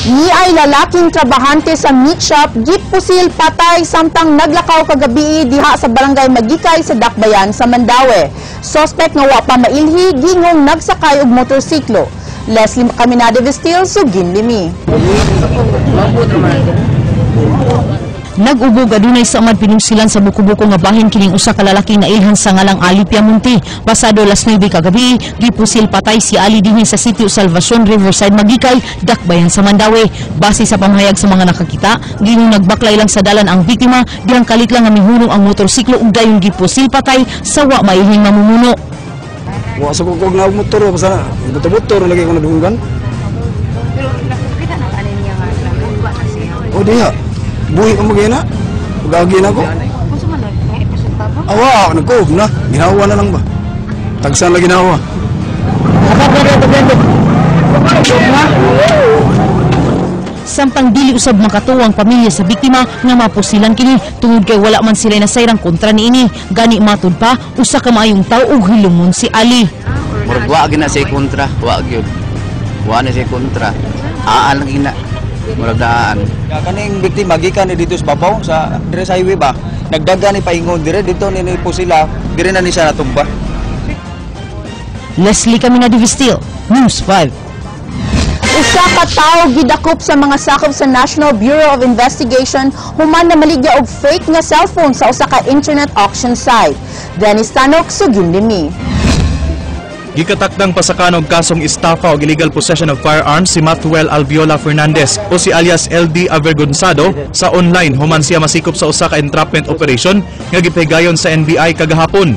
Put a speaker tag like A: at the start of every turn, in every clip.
A: Ni ay lalaking trabahante sa meat shop gipusil patay samtang naglakaw kagabi diha sa Barangay Magikay sa Dakbayan sa Mandaue. Suspect nga wa pa mailhi gingong nagsakay og motorsiklo. Leslie Caminade Vestil, sugin limi.
B: Nag-ubog adunay sa amad pinusilan sa buko-buko nga bahin kining usa ka lalaki nailhan sa ngalang Ali Piamonte. Pasado alas 9 kagabi, gipusil patay si Ali dinhi sa Sitio Salvacion, Riverside, Magikay, Dakbayan sa Mandaue. Base sa pamahayag sa mga nakakita, gingong nagbaklay lang sa dalan ang biktima dihang kalit lang nga mihunong ang motorsiklo ug dayon gipusil patay sa wa mailhing mamumuno.
C: Wa sa kog na motor basta motor lagi ko nadunggan.
D: Pero nakita na kanin niya nga nagugwa na siya.
C: O diha. Buhi ka magina. Pagagi na ko.
D: Kung man nag ipresenta ba?
C: Awa, nagkuog na. Ginawa na lang ba? Tagsan lang ginawa.
B: Samtang dili usab makatuwa ang pamilya sa biktima nga mapusilan kini tungod kay wala man sila nasayrang kontra niini. Gani matud pa usa ka maayong tawo ug hilumon si Ali.
E: Murag wa gyud na siya kontra, wa gyud. Wa na siya kontra. Aan lang gina. Murag daan.
F: Ya, kaning biktima gikan ni dito sa babaw sa dire sa highway ba. Nagdaga ni paingon dire dito ni po sila, dire na ni siya natumba.
B: Leslie Caminade Vestil, News 5.
A: Usa ka tawo gidakop sa mga sakop sa National Bureau of Investigation human na maligya og fake nga cellphone sa usa ka internet auction site. Dennis Tanok, sugin limi.
G: Gikatakdang pasakan og kasong estafa og illegal possession of firearms si Mathuel Alviola Fernandez o si alias LD Avergonzado sa online human siya masikop sa usa ka entrapment operation nga gipahigayon sa NBI kagahapon.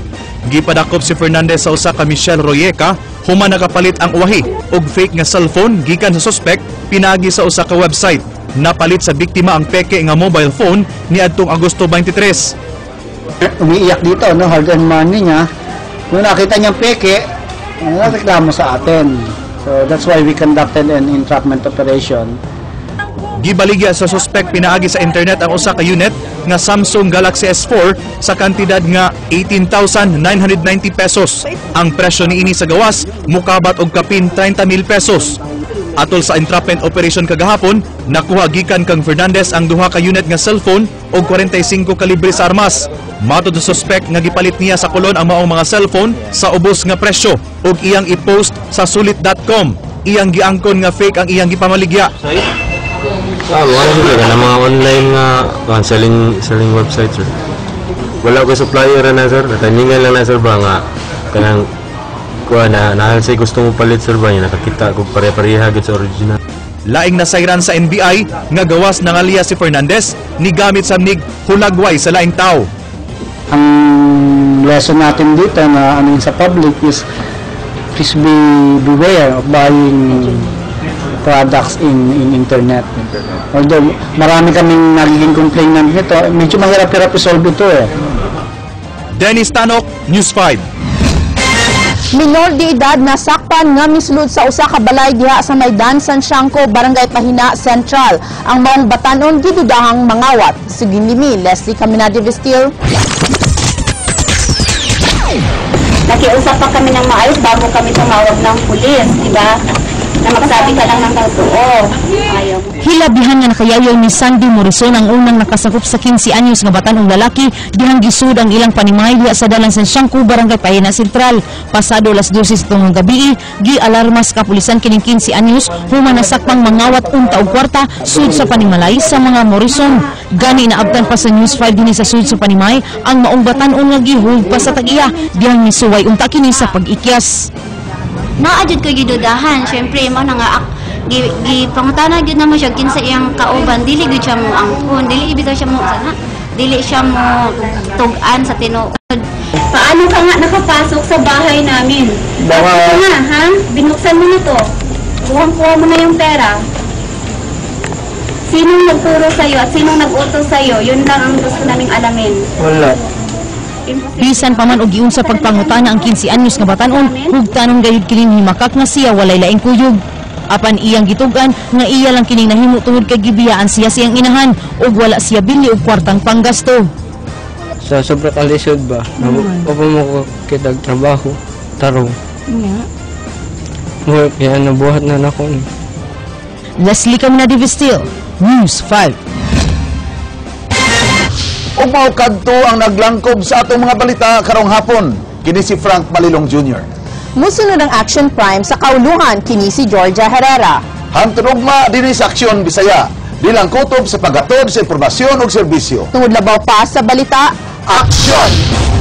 G: Gipadakop si Fernandez sa usa ka Michelle Royeca human nakapalit ang uwahi og fake nga cellphone gikan sa suspect pinaagi sa usa ka website. Napalit sa biktima ang peke nga mobile phone niadtong Agosto 23.
H: Umiiyak dito, no, hard-earned money niya. Nung nakita niyang peke, nareklamo sa atin. So that's why we conducted an entrapment operation.
G: Gibaligya sa suspect pinaagi sa internet ang usa ka unit nga Samsung Galaxy S4 sa kantidad nga 18,990 pesos. Ang presyo niini sa gawas mukabat og kapin 30,000 pesos. Atol sa entrapment operation kagahapon, nakuha gikan kang Fernandez ang duha ka unit nga cellphone og 45 kalibre sa armas. Matod sa suspect nga gipalit niya sa kolon ang maong mga cellphone sa ubos nga presyo ug iyang i-post sa sulit.com. Iyang giangkon nga fake ang iyang gipamaligya.
I: Wala sir, kana mga online nga selling website sir. Wala ko supplier na sir, nataningan lang na sir ba nga kanang kuha na nahal say gusto mo palit sir ba niya nakakita ko pare-pareha gid sa original.
G: Laing nasayran sa NBI nga gawas nangaliya si Fernandez ni gamit sa mig hulagway sa laing tao.
H: Ang lesson natin dito na ano sa public is please beware of buying products in internet. Although marami kaming nagiging complainant nito, medyo mahirap-hirap i-solve ito eh.
G: Dennis Tanok, News 5.
A: Minor de edad na sakpan nga misulod sa usa ka balay diha sa Maydan San Siangco, Barangay Pahina Central. Ang maong batanon gidudahang mangawat. Sugin limi, Leslie Caminade Vestil.
J: Nakiusap pa kami ng maayos bago kami tumawag ng pulis, di ba? Na magsabi ka lang ng totoo. Ayaw.
B: Hilabihan nga nakayayaw ni Sandy Morrison ang unang nakasakop sa 15 anyos nga batanong lalaki dihang gisud ang ilang panimay diha sa dalan sa Siangco, Barangay Pahina Central. Pasado alas 12 sa tungong gabi, gi-alarma sa kapulisan kining 15 anyos human nasakpang mangawat unta og kwarta sud sa panimalay sa mga Morrison. Gani naabtan pa sa News 5 dinhi sa sud sa panimay ang maong batan-on nga gihold pa sa tag-iya dihang misuway unta kini sa pag-ikyas.
J: Naa jud ko gidudahan, syempre mo na nga gipangutana gyud namo siya kinsa iyang kauban, dili gyud siya mo angkon, dili ibitaw siya mo sana, dili siya mo tug-an sa tinuod. Paano ka nga nakapasok sa bahay namin?
H: Baka
J: Ito na, ha? Binuksan mo na to. Kuhang-kuha mo na yung pera. Sinong nagturo sa'yo at sinong nag-utos sa'yo? Yun lang ang gusto naming alamin.
H: Wala.
B: Bisan pa man og giun sa pagpangutana ang 15 anyos nga batan-on, hugtanon gayud kining himakak nga siya walay laing kuyog. Apan iyang gitug-an nga iya lang kining nahimo tungod kay gibiyaan siya siyang inahan ug wala siya bili og kwartang panggasto.
K: Sa sobra kalisod ba, opo mo ko kitag trabaho, tarong. Kaya nabuhat na nako ni.
B: Leslie Camina Vestil, News 5.
L: Ug mao kadto ang naglangkob sa atong mga balita karong hapon. Kini si Frank Malilong Jr.
A: Musunod ang Action Prime sa kauluhan, kini si Georgia Herrera.
L: Hangtod ugma dinhi sa Aksyon Bisaya. Bilang kutob sa paghatod sa impormasyon ug serbisyo.
A: Tungod labaw pa sa balita,
L: Aksyon!